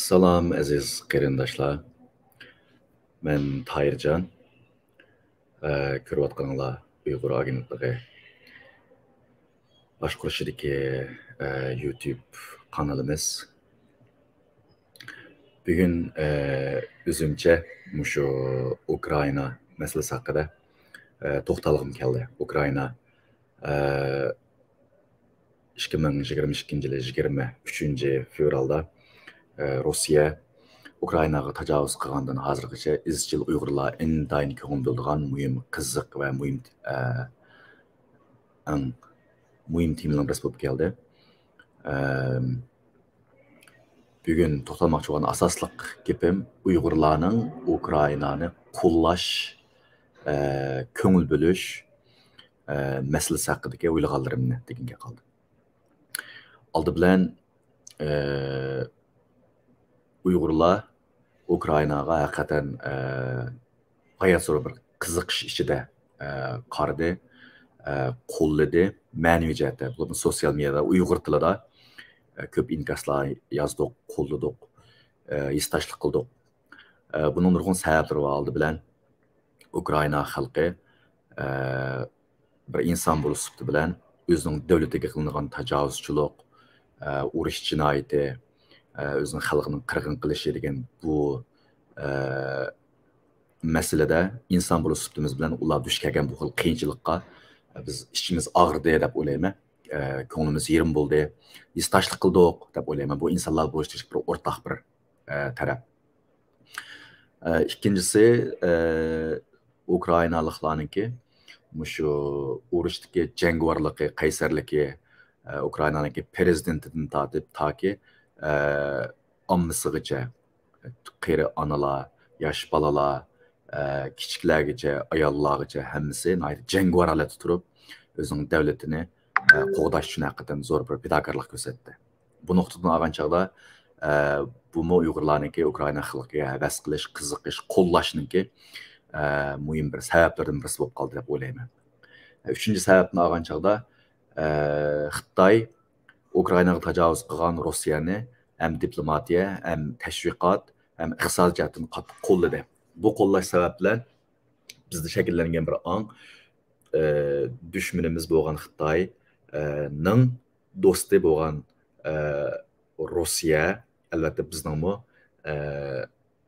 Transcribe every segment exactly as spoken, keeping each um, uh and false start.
سالام، ئەزىز قېرىنداشلار. مەن تاھىرجان. ئە، كۆرۈۋاتقىنىڭلار ئۇيغۇر ئاگېنتلىقى باشقۇرۇشىدىكى، ئە، يۇتيۇب قانىلىمىز. بۈگۈن، ئە، ئۆزۈمچە مۇشۇ ئۇكرائىنا مەسىلىسى ھەققىدە، ئە، توختالغۇم كەلدى. ئۇكرائىنا، ئە، ئىككى مىڭ يىگىرمە ئىككىنچى يىلى يىگىرمە ئۈچىنچى فېۋرالدا، ئە، روسىيە ئۇكرائىناغا تاجاۋۇز قىلغاندىن ھازىرغىچە ئىزچىل ئۇيغۇرلار ئىنتايىن كۆڭۈل بۆلىدىغان مۇھىم قىزىق ۋە مۇھىم، ئە، ئەڭ مۇھىم تېمىلارنىڭ بىرسى بولۇپ كەلدى. ئەم، بۈگۈن توختالماقچى بولغان ئاساسلىق گېپىم ئۇيغۇرلارنىڭ ئۇكرائىنانى قوللاش، ئە، كۆڭۈل بۆلۈش، ئە، مەسىلىسى ھەققىدىكى ئويلىغانلىرىمنى دېگەنگە قالدى. ئالدى بىلەن، ئە، ئۇيغۇرلار ئۇكرائىناغا ھەقىقەتەن، ئە، غايەت زور بىر قىزىقىش ئىچىدە، ئە، قارىدى، ئە، قوللىدى. مەنىۋى جەھەتتە، بولۇپمۇ سوتسىيال مېدىيادا ئۇيغۇر تىلىدا، ئە، كۆپ ئىنكاسلار يازدۇق، قوللىدۇق، ئە، ھېسداشلىق قىلدۇق. ئە، بۇنىڭ نۇرغۇن سەۋەبلىرى بار. ئالدى بىلەن ئۇكرائىنا خەلقى، ئە، بىر ئىنسان بولۇش سۈپىتى بىلەن ئۆزىنىڭ دۆلىتىگە قىلىنغان تاجاۋۇزچىلىق، ئە، ئۇرۇش جىنايىتى، ئە، ئۆزىنىڭ خەلقىنىڭ قىرغىن قىلىشى دېگەن بۇ، ئە، مەسىلىدە ئىنسان بولۇش سۈپىتىمىز بىلەن ئۇلار دۇچ كەلگەن بۇ خىل قىيىنچىلىققا، ئە، بىز ئىچىمىز ئاغرىدى دەپ ئويلايمەن. ئە، كۆڭلىمىز يېرىم بولدى، ھېسداشلىق قىلدۇق دەپ ئويلايمەن. بۇ ئىنسانلار بولۇشى بىر ئورتاق بىر، ئە، تەرەپ. ئە، ئىككىنچىسى، ئە، ئۇكرائىنالىقلارنىڭكى مۇشۇ ئۇرۇشتىكى جەڭگىۋارلىقى، قەيسەرلىكى، ئە، ئۇكرائىنانىڭكى پىرېزىدېنتىدىن تارتىپ تاكى، ئە، ئاممىسىغىچە، قېرى ئانىلار، ياش بالىلار، ئە، كىچىكلەرگىچە، ئاياللارغىچە ھەممىسى ناھايىتى جەڭگىۋار ھالەتتە تۇرۇپ، ئۆزىنىڭ دۆلىتىنى، ئە، قوغداش ئۈچۈن ھەقىقەتەن زور بىر پىداكارلىق كۆرسەتتى. بۇ نۇقتىدىن ئالغان چاغدا، ئە، بۇمۇ ئۇيغۇرلارنىڭكى ئۇكرائىنا خەلقىگە ھەۋەس قىلىش، قىزىقىش، قوللاشنىڭكى، ئە، مۇھىم بىر سەۋەبلىرىدىن بىرسى بولۇپ قالدى دەپ ئويلايمەن. ئە، ئۈچىنچى سەۋەبنى ئالغان چاغدا، ئە، خىتاي ئۇكرائىناغا تاجاۋۇز قىلغان روسىيەنى ھەم دىپلوماتىيە، ھەم تەشۋىقات، ھەم ئىقتىسادىي جەھەتتىن قاتتىق قوللىدى. بۇ قوللاش سەۋەب بىلەن بىزدە شەكىللەنگەن بىر ئاڭ، ئە، دۈشمىنىمىز بولغان خىتاي، ئە، نىڭ دوستى بولغان، ئە، روسىيە، ئەلۋەتتە، بىزنىڭمۇ، ئە،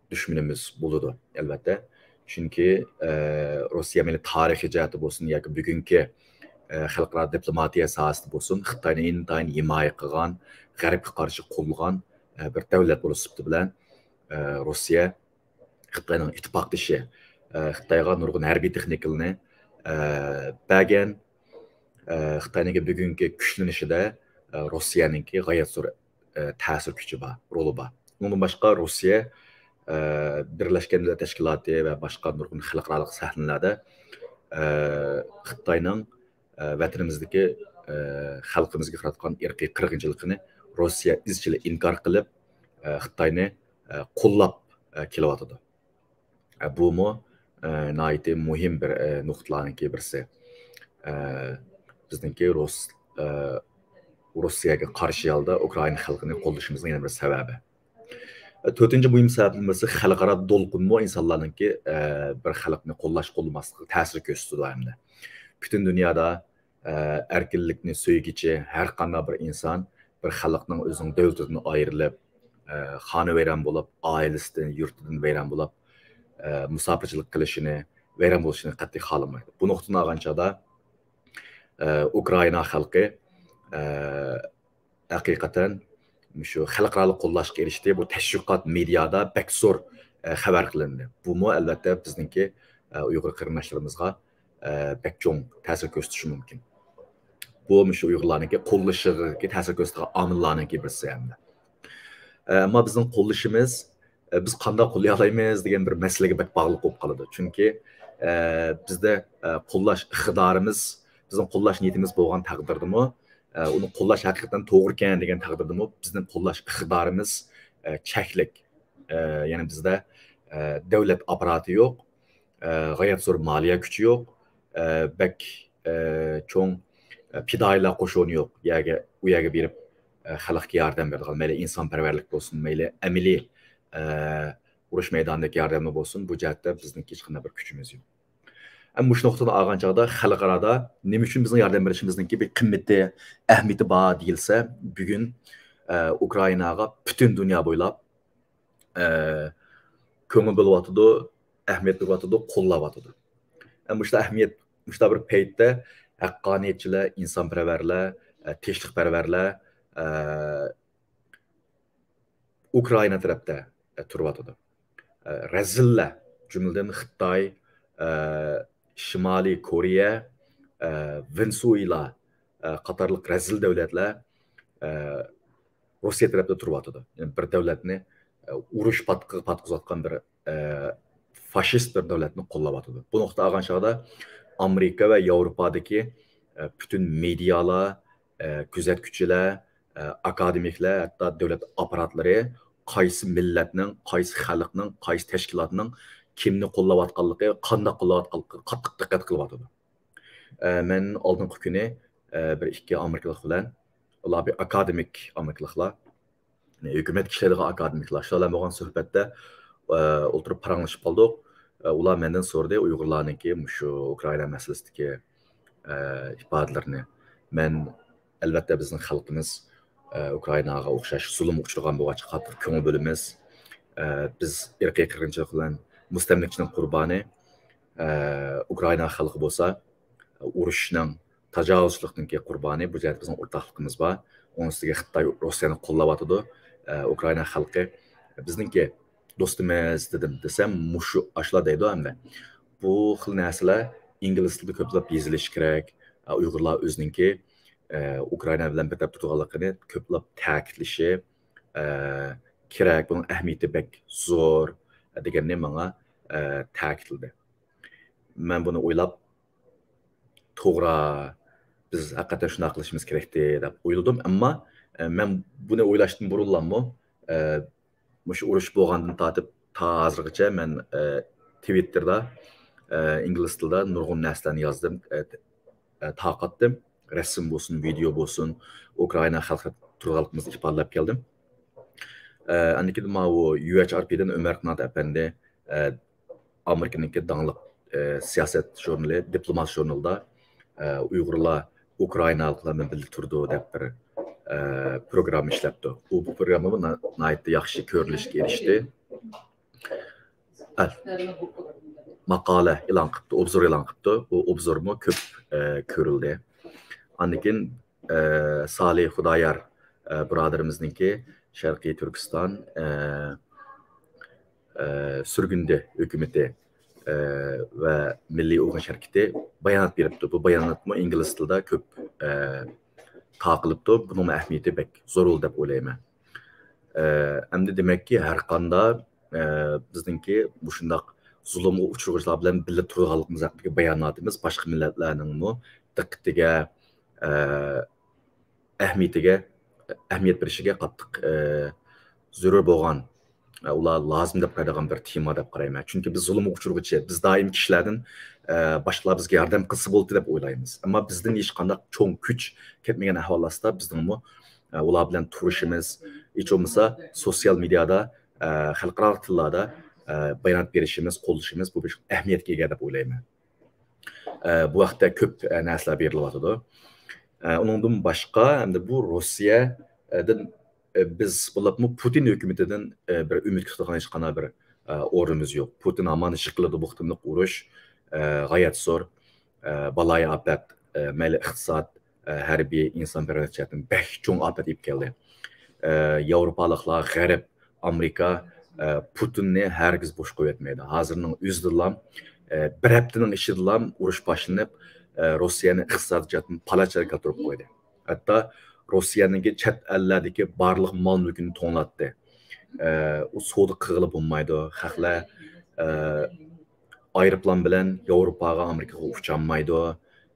دۈشمىنىمىز بولىدۇ، ئەلۋەتتە. چۈنكى، ئە، روسىيە مەيلى تارىخىي جەھەتتە بولسۇن ياكى بۈگۈنكى، ئە، خەلقئارا دىپلوماتىيە ساھەسىدە بولسۇن، خىتاينى ئىنتايىن ھىمايە قىلغان، غەربكە قارشى قوللىغان، ئە، بىر دۆلەت بولۇش سۈپىتى بىلەن، ئە، روسىيە خىتاينىڭ ئىتتىپاقدىشى، ئە، خىتايغا نۇرغۇن ھەربىي تېخنىكىلارنى، ئە، بەرگەن، ئە، خىتاينىڭكى بۈگۈنكى كۈچلىنىشىدە، ئە، روسىيەنىڭكى غايەت زور، ئە، تەسىر كۈچى بار، رولى بار. ئۇنىڭدىن باشقا روسىيە، ئە، بىرلەشكەن دۆلەت تەشكىلاتى ۋە باشقا نۇرغۇن خەلقئارالىق سەھنىلەردە، ئە، خىتاينىڭ، ئە، ۋەتىنىمىزدىكى، ئە، خەلقىمىزگە قاراتقان ئىرقىي قىرغىنچىلىقىنى روسىيە ئىزچىل ئىنكار قىلىپ، ئە، خىتاينى، ئە، قوللاپ، ئە، كېلىۋاتىدۇ. ئە، بۇمۇ، ئە، ناھايىتى مۇھىم بىر، ئە، نۇقتىلارنىڭكى بىرسى. ئە، بىزنىڭكى رۇس-، ئە، روسىيەگە قارشى ھالدا ئۇكرائىنا خەلقىنى قوللىشىمىزنىڭ يەنە بىر سەۋەبى. ئە، تۆتىنچى مۇھىم سەۋەبنىڭ بىرسى خەلقئارا دولقۇنمۇ ئىنسانلارنىڭكى، ئە، بىر خەلقنى قوللاش قوللىماسلىقىغا تەسىر كۆرسىتىدۇ ھەمدە. پۈتۈن دۇنيادا ئە، ئەركىنلىكنى سۆيگۈچى ھەر قانداق بىر ئىنسان بىر خەلقنىڭ ئۆزىنىڭ دۆلىتىدىن ئايرىلىپ، ئە، خانىۋەيران بولۇپ، ئائىلىسىدىن، يۇرتىدىن ۋەيران بولۇپ، ئە، مۇساپىرچىلىق قىلىشىنى، ۋەيران بولۇشىنى قەتئىي خالىمايدۇ. بۇ نۇقتىدىن ئالغان چاغدا، ئە، ئۇكرائىنا خەلقى، ئە، ھەقىقەتەن مۇشۇ خەلقئارالىق قوللاشقا ئېرىشتى. بۇ تەشۋىقات مېدىيادا بەك زور، ئە، خەۋەر قىلىندى. بۇمۇ ئەلۋەتتە بىزنىڭكى، ئە، ئۇيغۇر قېرىنداشلىرىمىزغا، ئە، بەك چوڭ تەسىر كۆرسىتىشى مۇمكىن. بۇ مۇشۇ ئۇيغۇرلارنىڭكى قوللىشىغا تەسىر كۆرسىتىدىغان ئامىللارنىڭكى بىرسى ھەمدە. ئە، ئەمما بىزنىڭ قوللىشىمىز، ئە، بىز قانداق قوللىيالايمىز دېگەن بىر مەسىلىگە بەك باغلىق بولۇپ قالىدۇ. چۈنكى، ئە، بىزدە، ئە، قوللاش ئىقتىدارىمىز، بىزنىڭ قوللاش نىيىتىمىز بولغان تەقدىردىمۇ، ئە، ئۇنى قوللاش ھەقىقەتەن توغرىكەن دېگەن تەقدىردىمۇ بىزنىڭ قوللاش ئىقتىدارىمىز، ئە، چەكلىك. ئە، يەنى بىزدە، ئە، دۆلەت ئاپپاراتى يوق، ئە، غايەت زور مالىيە كۈچى يوق، ئە، بەك، ئە، چوڭ، ئە، پىدائىيلار قوشۇنى يوق. يەرگە، ئۇ يەرگە بېرىپ، ئە، خەلققە ياردەم بېرىدىغان، مەيلى ئىنسانپەرۋەرلىك بولسۇن، مەيلى ئەمەلىي، ئە، ئۇرۇش مەيدانىدىكى ياردەملەر بولسۇن، بۇ جەھەتتە بىزنىڭكى ھېچقانداق بىر كۈچىمىز يوق. ئەمما مۇشۇ نۇقتىدىن ئالغان چاغدا خەلقئارادا نېمە ئۈچۈن بىزنىڭ ياردەم بېرىشىمىزنىڭكى بىر قىممىتى، ئەھمىيىتى بار دېيىلسە، بۈگۈن، ئە، ئۇكرائىناغا پۈتۈن دۇنيا بويلاپ، ئە، كۆڭۈل بۆلۈۋاتىدۇ، ئەھمىيەت بېرىۋاتىدۇ، قوللاۋاتىدۇ. ئە، مۇشۇنداق ئەھمىيەت، مۇشۇنداق بىر پەيتتە ھەققانىيەتچىلەر، ئىنسانپەرۋەرلەر، ئە، تىنچلىقپەرۋەرلەر، ئە، ئۇكرائىنا تەرەپتە، ئە، تۇرۇۋاتىدۇ. ئە، رەزىللەر، جۈملىدىن خىتاي، ئە، شىمالىي كورېيە، ئە، ۋېنېسۇېلا، ئە، قاتارلىق رەزىل دۆلەتلەر، ئە، روسىيە تەرەپتە تۇرۇۋاتىدۇ. يەنى بىر دۆلەتنى، ئە، ئۇرۇش پاتقىقى پاتقۇزۇۋاتقان بىر، ئە، فاشىست بىر دۆلەتنى قوللاۋاتىدۇ. بۇ نۇقتا ئالغان چاغدا ئامېرىكا ۋە ياۋروپادىكى، ئە، پۈتۈن مېدىيالار، ئە، كۆزەتكۈچىلەر، ئە، ئاكادېمىكلەر، ھەتتا دۆلەت ئاپپاراتلىرى قايسى مىللەتنىڭ، قايسى خەلقنىڭ، قايسى تەشكىلاتنىڭ كىمنى قوللاۋاتقانلىقى، قانداق قوللاۋاتقانلىقىغا قاتتىق دىققەت قىلىۋاتىدۇ. ئە، مەن ئالدىنقى كۈنى، ئە، بىر ئىككى ئامېرىكىلىق بىلەن، ئۇلار بىر ئاكادېمىك ئامېرىكىلىقلار، ھۆكۈمەتكە ئىشلەيدىغان ئاكادېمىكلار، شۇلار بىلەن بولغان سۆھبەتتە، ئە، ئولتۇرۇپ پاراڭلىشىپ قالدۇق. ئە، ئۇلار مەندىن سورىدى ئۇيغۇرلارنىڭكى مۇشۇ ئۇكرائىنا مەسىلىسىدىكى، ئە، ئىپادىلىرىنى. مەن، ئەلۋەتتە، بىزنىڭ خەلقىمىز، ئە، ئۇكرائىناغا ئوخشاش زۇلۇمغا ئۇچرىغان بولغاچقا قاتتىق كۆڭۈل بۆلىمىز. ئە، بىز ئىرقىي قىرغىنچىلىق بىلەن مۇستەملىكىچىنىڭ قۇربانى، ئە، ئۇكرائىنا خەلقى بولسا ئۇرۇشنىڭ، تاجاۋۇزچىلىقنىڭكى قۇربانى. بۇ جەھەتتە بىزنىڭ ئورتاقلىقىمىز بار. ئۇنىڭ ئۈستىگە خىتاي روسىيەنى قوللاۋاتىدۇ. ئە، ئۇكرائىنا خەلقى بىزنىڭكى دوستىمىز دېدىم دېسەم، مۇشۇ ئاشۇلار دەيدۇ ئەمدى. بۇ خىل نەرسىلەر ئىنگلىز تىلىدا كۆپلەپ يېزىلىشى كېرەك. ئە، ئۇيغۇرلار ئۆزىنىڭكى، ئە، ئۇكرائىنا بىلەن بىر تەرەپ تۇرىدىغانلىقىنى كۆپلەپ تەكىتلىشى، ئە، كېرەك. بۇنىڭ ئەھمىيىتى بەك زور، ئە، دېگەننى ماڭا، ئە، تەكىتلىدى. مەن بۇنى ئويلاپ، توغرا، بىز ھەقىقەتەن شۇنداق قىلىشىمىز كېرەكتى دەپ ئويلىدىم. ئەمما، ئە، مەن بۇنى ئويلاشتىن بۇرۇنلاممۇ، ئە، مۇشۇ ئۇرۇش بولغاندىن تارتىپ تا ھازىرغىچە مەن، ئە، تىۋىتتېردا، ئە، ئىنگلىز تىلىدا نۇرغۇن نەرسىلەرنى يازدىم، ئە، ئە، تارقاتتىم. رەسىم بولسۇن، ۋىدېئو بولسۇن، ئۇكرائىنا خەلقى تۇرغانلىقىمىزنى ئىپادىلەپ كەلدىم. ئە، ئاندىن كېيىن ماۋۇ يۇ ئېچ ئار پىدىن ئۆمەر قانات ئەپەندى، ئە، ئامېرىكىنىڭكى داڭلىق، ئە، سىياسەت ژۇرنىلى، دىپلومات ژۇرنىلىدا، ئە، ئۇيغۇرلار ئۇكرائىنالىقلار بىلەن بىللە تۇرىدۇ دەپ بىر، ئە، پروگرامما ئىشلەپتۇ. ئۇ، بۇ پروگرامما نا-، ناھايىتى ياخشى كۆرۈلۈشكە ئېرىشتى. ئەل-، ماقالە ئېلان قىپتۇ، ئوبزور ئېلان قىپتۇ. ئۇ ئوبزورمۇ كۆپ، ئە، كۆرۈلدى. ئاندىن كېيىن، ئە، سالىھ خۇدايار، ئە، بۇرادىرىمىزنىڭكى شەرقىي تۈركىستان، ئە، ئە، سۈرگۈندە ھۆكۈمىتى، ئە، ۋە مىللىي ئويغىنىش ھەرىكىتى بايانات بېرىپتۇ. بۇ باياناتمۇ ئىنگلىز تىلىدا كۆپ، ئە، تارقىلىپتۇ. بۇنىڭ ئەھمىيىتى بەك زور بولدى دەپ ئويلايمەن. ئە، ئەمدى دېمەككى، ھەر قاندا، ئە، بىزنىڭكى مۇشۇنداق زۇلۇمغا ئۇچرىغۇچىلار بىلەن بىللە تۇرىدىغانلىقىمىز ھەققىدىكى باياناتىمىز باشقا مىللەتلەرنىڭمۇ دىققىتىگە، ئە، ئەھمىيىتىگە، ئەھمىيەت بېرىشىگە قاتتىق، ئە، زۆرۈر بولغان، ئە، ئۇلار لازىم دەپ قارايدىغان بىر تېما دەپ قارايمەن. چۈنكى بىز زۇلۇمغا ئۇچرىغۇچى، بىز دائىم كىشىلەردىن، ئە، باشقىلار بىزگە ياردەم قىلسا بولدى دەپ ئويلايمىز. ئەمما بىزدىن ھېچقانداق چوڭ كۈچ كەتمىگەن ئەھۋال ئاستىدا بىزنىڭمۇ، ئە، ئۇلار بىلەن تۇرۇشىمىز، ھېچ بولمىسا سوتسىيال مېدىيادا، ئە، خەلقئارالىق تىللاردا، ئە، بايانات بېرىشىمىز، قوللىشىمىز بۇ بىر ئەھمىيەتكە ئىگە دەپ ئويلايمەن. ئە، بۇ ھەقتە كۆپ، ئە، نەرسىلەر بېرىلىۋاتىدۇ. ئە، ئۇنىڭدىن باشقا، ئەمدى بۇ روسىيەدىن، ئە، بىز بولۇپمۇ پۇتىن ھۆكۈمىتىدىن، ئە، بىر ئۈمىد كۈتىدىغان ھېچقانداق بىر، ئە، ئورنىمىز يوق. پۇتىن ھامان يىقىلىدۇ، بۇ قېتىملىق ئۇرۇش، ئە، غايەت زور، ئە، بالايىئاپەت، ئە، مەيلى ئىقتىساد، ئە، ھەربىي، ئىنسانپەرۋەرلىك جەھەتتىن بەك چوڭ ئاپەت ئېلىپ كەلدى. ئە، ياۋروپالىقلار، غەرب، ئامېرىكا، ئە، پۇتىننى ھەرگىز بوش قويۇۋەتمەيدۇ. ھازىرنىڭ ئۆزىدىلا، ئە، بىر ھەپتىنىڭ ئىچىدىلا ئۇرۇش باشلىنىپ، ئە، روسىيەنى ئىقتىسادىي جەھەتتىن پالاچ ھالەتكە كەلتۈرۈپ قويدى. ھەتتا روسىيەنىڭكى چەت ئەللەردىكى بارلىق مال مۈلكىنى توڭلاتتى. ئە، ئۇ سودا قىلغىلى بولمايدۇ. خەقلەر، ئە، ئايروپىلان بىلەن ياۋروپاغا، ئامېرىكىغا ئۇچالمايدۇ.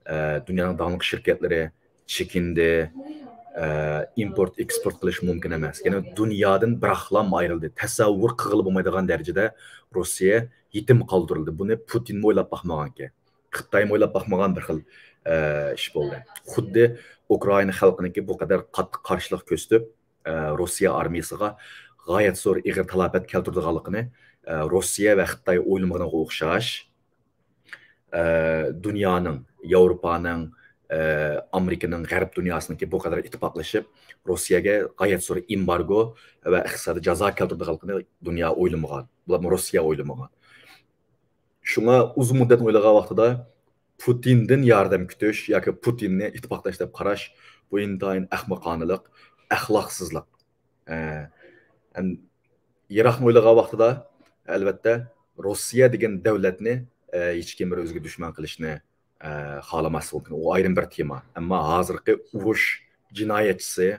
ئە، دۇنيانىڭ داڭلىق شىركەتلىرى چېكىندى. ئە، ئىمپورت، ئېكسپورت قىلىش مۇمكىن ئەمەس. يەنى دۇنيادىن بىراقلام ئايرىلدى. تەسەۋۋۇر قىلغىلى بولمايدىغان دەرىجىدە روسىيە يېتىم قالدۇرۇلدى. بۇنى پۇتىنمۇ ئويلاپ باقمىغانىكەن. خىتايمۇ ئويلاپ باقمىغان بىر خىل ئىش بولدى. خۇددى ئۇكرائىنا خەلقىنىڭكى بۇ قەدەر قاتتىق قارشىلىق كۆرسىتىپ، روسىيە ئارمىيىسىغا غايەت زور ئېغىر تالاپەت كەلتۈرىدىغانلىقىنى روسىيە ۋە خىتاي ئويلىمىغىنىغا ئوخشاش، دۇنيانىڭ، ياۋروپانىڭ، ئامېرىكىنىڭ، غەرب دۇنياسىنىڭكى بۇ قەدەر ئىتتىپاقلىشىپ، روسىيەگە غايەت زور ئېمبارگو ۋە ئىقتىسادىي جازا كەلتۈرىدىغانلىقىنى دۇنيا ئويلىمىغان. بۇلارمۇ روسىيە ئويلىمىغان. شۇڭا ئۇزۇن مۇددەتنى ئويلىغان ۋاقتىدا پۇتىندىن ياردەم كۈتۈش ياكى پۇتىننى ئىتتىپاقداش دەپ قاراش، بۇ ئىنتايىن ئەخمىقانىلىق، ئەخلاقسىزلىق. ئە، ئەم، يىراقنى ئويلىغان ۋاقتىدا، ئەلۋەتتە، روسىيە دېگەن دەۋلەتنى، ئە، ھېچكىم بىر ئۆزىگە دۈشمەن قىلىشنى، ئە، خالىماسلىقى مۇمكىن. ئۇ ئايرىم بىر تېما. ئەمما ھازىرقى ئۇرۇش جىنايەتچىسى،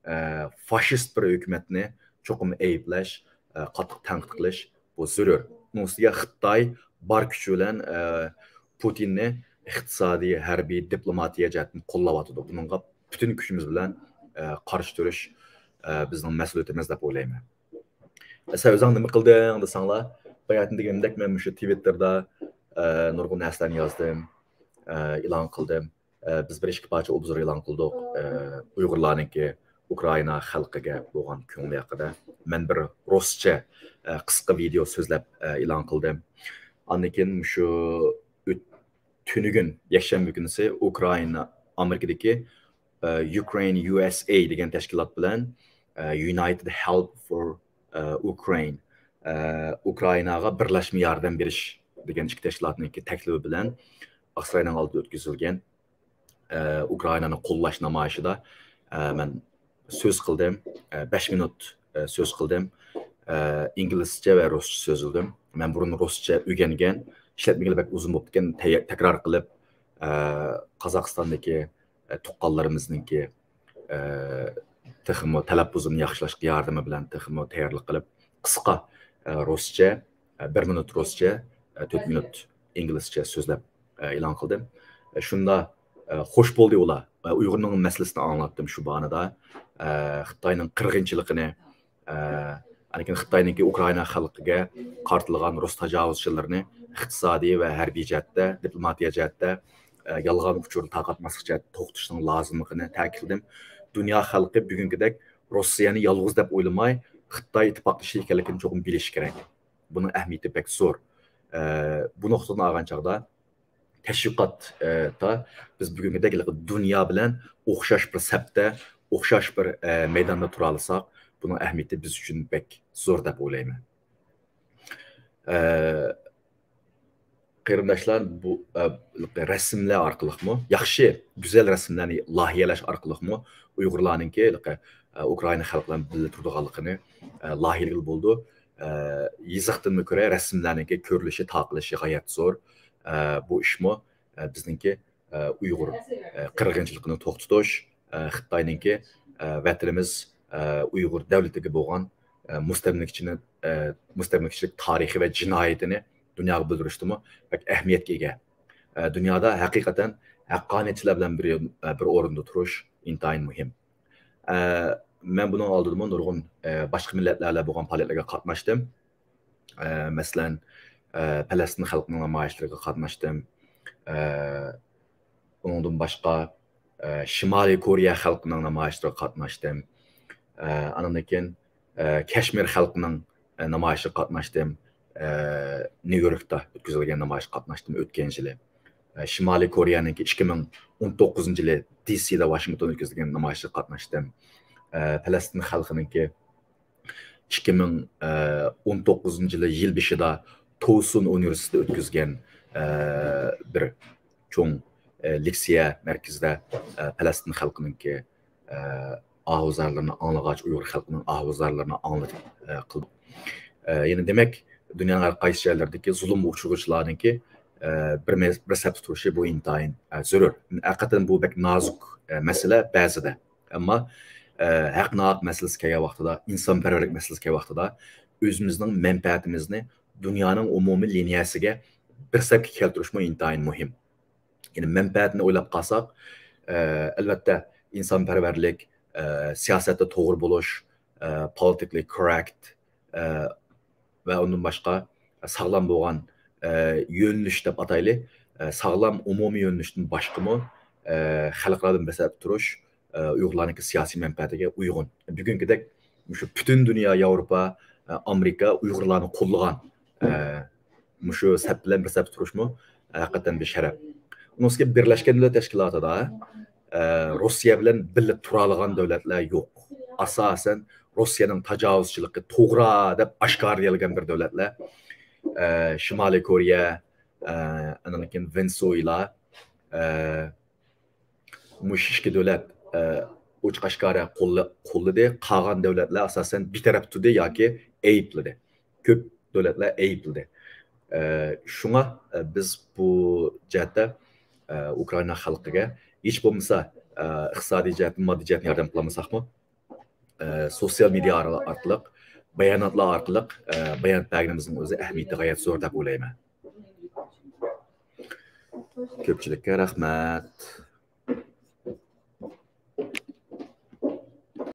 ئە، فاشىست بىر ھۆكۈمەتنى چوقۇم ئەيىبلەش، ئە، قاتتىق تەنقىد قىلىش، بۇ زۆرۈر. ئۇنىڭ ئۈستىگە خىتاي بار كۈچى بىلەن، ئە، پۇتىننى ئىقتىسادىي، ھەربىي، دىپلوماتىيە جەھەتتىن قوللاۋاتىدۇ. بۇنىڭغا پۈتۈن كۈچىمىز بىلەن، ئە، قارشى تۇرۇش، ئە، بىزنىڭ مەسئۇلىيىتىمىز دەپ ئويلايمەن. سەن ئۆزۈڭ نېمە قىلدىڭ دېسەڭلار، باياتىن دېگىنىمدەك، مەن مۇشۇ تىۋىتتېردا، ئە، نۇرغۇن نەرسىلەرنى يازدىم، ئە، ئېلان قىلدىم. ئە، بىز بىر ئىككى پارچە ئوبزور ئېلان قىلدۇق. ئە، ئۇيغۇرلارنىڭكى ئۇكرائىنا خەلقىگە بولغان كۆڭلى ھەققىدە مەن بىر رۇسچە، ئە، قىسقا ۋىدېئو سۆزلەپ، ئە، ئېلان قىلدىم. ئاندىن كېيىن مۇشۇ ئۆت-، تۈنۈگۈن، يەكشەنبە كۈنىسى ئۇكرائىنا، ئامېرىكىدىكى، ئە، Ukraine U S A دېگەن تەشكىلات بىلەن، ئە، United Help for، ئە، Ukraine، ئە، ئۇكرائىناغا بىرلەشمە ياردەم بېرىش دېگەن ئىككى تەشكىلاتنىڭكى تەكلىپى بىلەن ئاقساراينىڭ ئالدىدا ئۆتكۈزۈلگەن، ئە، ئۇكرائىنانى قوللاش نامايىشىدا، ئە، مەن سۆز قىلدىم. ئە، بەش مىنۇت، ئە، سۆز قىلدىم. ئە، ئىنگلىزچە ۋە رۇسچە سۆزلىدىم. مەن بۇرۇن رۇسچە ئۆگەنگەن، ئىشلەتمىگىلى بەك ئۇزۇن بوپتىكەن، تەي-، تەكرار قىلىپ، ئە، قازاقىستاندىكى، ئە، تۇغقانلىرىمىزنىڭكى، ئە، تېخىمۇ تەلەپپۇزىنى ياخشىلاشقا ياردىمى بىلەن تېخىمۇ تەييارلىق قىلىپ، قىسقا، ئە، رۇسچە، ئە، بىر مىنۇت رۇسچە، ئە، تۆت مىنۇت ئىنگلىزچە سۆزلەپ، ئە، ئېلان قىلدىم. ئە، شۇندا، ئە، خوش بولدى ئۇلار. ئە، ئۇيغۇرنىڭ مەسىلىسىنى ئاڭلاتتىم شۇ باھانىدا. ئە، خىتاينىڭ قىرغىنچىلىقىنى، ئە، لېكىن خىتاينىڭكى ئۇكرائىنا خەلقىگە قارىتىلغان رۇس تاجاۋۇزچىلىرىنى ئىقتىسادىي ۋە ھەربىي جەھەتتە، دىپلوماتىيە جەھەتتە، ئە، يالغان ئۇچۇردا تارقاتماسلىق جەھەتتە توختىتىشنىڭ لازىملىقىنى تەكىتلىدىم. دۇنيا خەلقى بۈگۈنكىدەك روسىيەنى يالغۇز دەپ ئويلىماي، خىتاي ئىتتىپاقدىشى ئىكەنلىكىنى چوقۇم بىلىشى كېرەك. بۇنىڭ ئەھمىيىتى بەك زور. ئە، بۇ نۇقتىدىن ئالغان چاغدا تەشۋىقاتتا بىز بۈگۈنكىدەك دۇنيا بىلەن ئوخشاش بىر سەپتە، ئوخشاش بىر، ئە، مەيداندا تۇرالىساق، بۇنىڭ ئەھمىيىتى بىز ئۈچۈن بەك زور دەپ ئويلايمەن. ئە، قېرىنداشلار، بۇ، ئە، رەسىملەر ئارقىلىقمۇ، ياخشى، گۈزەل رەسىملەرنى لايىھەلەش ئارقىلىقمۇ ئۇيغۇرلارنىڭكى، ئە، ئۇكرائىنا خەلقى بىلەن بىللە تۇرىدىغانلىقىنى، ئە، لايىھەلىگىلى بولىدۇ. ئە، يېزىقتىنمۇ كۆرە رەسىملەرنىڭكى كۆرۈلۈشى، تارقىلىشى غايەت زور. ئە، بۇ ئىشمۇ، ئە، بىزنىڭكى، ئە، ئۇيغۇر، ئە، قىرغىنچىلىقىنى توختىتىش، ئە، خىتاينىڭكى، ئە، ۋەتىنىمىز، ئە، ئۇيغۇر دەۋلىتىگە بولغان، ئە، مۇستەملىكىچىنى، ئە، مۇستەملىكىچىلىك تارىخى ۋە جىنايىتىنى دۇنياغا بىلدۈرۈشتىمۇ بەك ئەھمىيەتكە ئىگە. ئە، دۇنيادا ھەقىقەتەن ھەققانىيەتچىلەر بىلەن بىر، ئە، بىر ئورۇندا تۇرۇش ئىنتايىن مۇھىم. ئە، مەن بۇنىڭ ئالدىدىمۇ نۇرغۇن، ئە، باشقا مىللەتلەر بىلەن بولغان پائالىيەتلەرگە قاتناشتىم. ئە، مەسىلەن، ئە، پەلەستىن خەلقىنىڭ نامايىشلىرىغا قاتناشتىم. ئە، ئۇنىڭدىن باشقا، ئە، شىمالىي كورېيە خەلقىنىڭ نامايىشلىرىغا قاتناشتىم. ئە، ئانىڭدىن كېيىن، ئە، كەشمىر خەلقىنىڭ، ئە، نامايىشىغا قاتناشتىم. ئە، نيۇ يوركتا ئۆتكۈزۈلگەن نامايىشقا قاتناشتىم ئۆتكەن يىلى. ئە، شىمالىي كورېيەنىڭكى ئىككى مىڭ ئون توققۇزىنچى يىلى دى سىدا، ۋاشىنگتون ئۆتكۈزۈلگەن نامايىشىغا قاتناشتىم. ئە، پەلەستىن خەلقىنىڭكى ئىككى مىڭ ئون توققۇزىنچى يىلى يىل بېشىدا توسۇن ئۇنىۋېرسىتېتى ئۆتكۈزگەن، ئە، بىر چوڭ، ئە، لېكسىيە مەركىزىدە، ئە، پەلەستىن خەلقىنىڭكى، ئە، ئاھۇزارلىرىنى ئاڭلىغاچ، ئۇيغۇر خەلقىنىڭ ئاھۇزارلىرىنى ئاڭلىدى، ئە، قىلدى. ئە، يەنى دېمەك، دۇنيانىڭ ھەر قايسى جايلىرىدىكى زۇلۇمغا ئۇچرىغۇچىلارنىڭكى، ئە، بىر مەز-، بىر سەپتە تۇرۇشى بۇ ئىنتايىن، ئە، زۆرۈر. ھەقىقەتەن بۇ بەك نازۇك، ئە، مەسىلە بەزىدە. ئەمما، ئە، ھەق-ناھەق مەسىلىسى كەلگەن ۋاقتىدا، ئىنسانپەرۋەرلىك مەسىلىسى كەلگەن ۋاقتىدا ئۆزىمىزنىڭ مەنپەئەتىمىزنى دۇنيانىڭ ئومۇمىي لىنىيەسىگە بىر سەپكە كەلتۈرۈشمۇ ئىنتايىن مۇھىم. يەنى مەنپەئەتنى ئويلاپ قالساق، ئە، ئەلۋەتتە، ئىنسانپەرۋەرلىك، ئە، سىياسەتتە توغرا بولۇش، ئە، politically correct، ئە، ۋە ئۇندىن باشقا ساغلام بولغان، ئە، يۆنىلىش دەپ ئاتايلى، ئە، ساغلام ئومۇمىي يۆنىلىشتىن باشقىمۇ، ئە، خەلقئارادىن بىر سەپتە تۇرۇش، ئە، ئۇيغۇرلارنىڭكى سىياسىي مەنپەئەتىگە ئۇيغۇن. بۈگۈنكىدەك مۇشۇ پۈتۈن دۇنيا، ياۋروپا، ئە، ئامېرىكا ئۇيغۇرلارنى قوللىغان، ئە، مۇشۇ سەپ بىلەن بىر سەپتە تۇرۇشمۇ ھەقىقەتەن بىر شەرەپ. ئۇنىڭ ئۈستىگە بىرلەشكەن دۆلەتلەر تەشكىلاتىدا، ئە، روسىيە بىلەن بىللە تۇرالىغان دۆلەتلەر يوق. ئاساسەن روسىيەنىڭ تاجاۋۇزچىلىقى توغرا دەپ ئاشكارا دېيەلىگەن بىر دۆلەتلەر، ئە، شىمالىي كورېيە، ئە، ئاندىن كېيىن ۋېنېسۇېلا، ئە، مۇشۇ ئىككى دۆلەت، ئە، ئوچۇق ئاشكارا قوللا-، قوللىدى. قالغان دۆلەتلەر ئاساسەن بىتەرەپ تۇردى ياكى ئەيىبلىدى. كۆپ دۆلەتلەر ئەيىبلىدى. ئە، شۇڭا، ئە، بىز بۇ جەھەتتە، ئە، ئۇكرائىنا خەلقىگە ھېچ بولمىسا، ئە، ئىقتىسادىي جەھەتتىن، ماددىي جەھەتتىن ياردەم قىلالمىساقمۇ، ئە، سوتسىيال مېدىيا ئارقىلىق، باياناتلار ئارقىلىق، ئە، بايانات بەرگىنىمىزنىڭ ئۆزى ئەھمىيىتى غايەت زور دەپ ئويلايمەن. كۆپچىلىككە رەھمەت.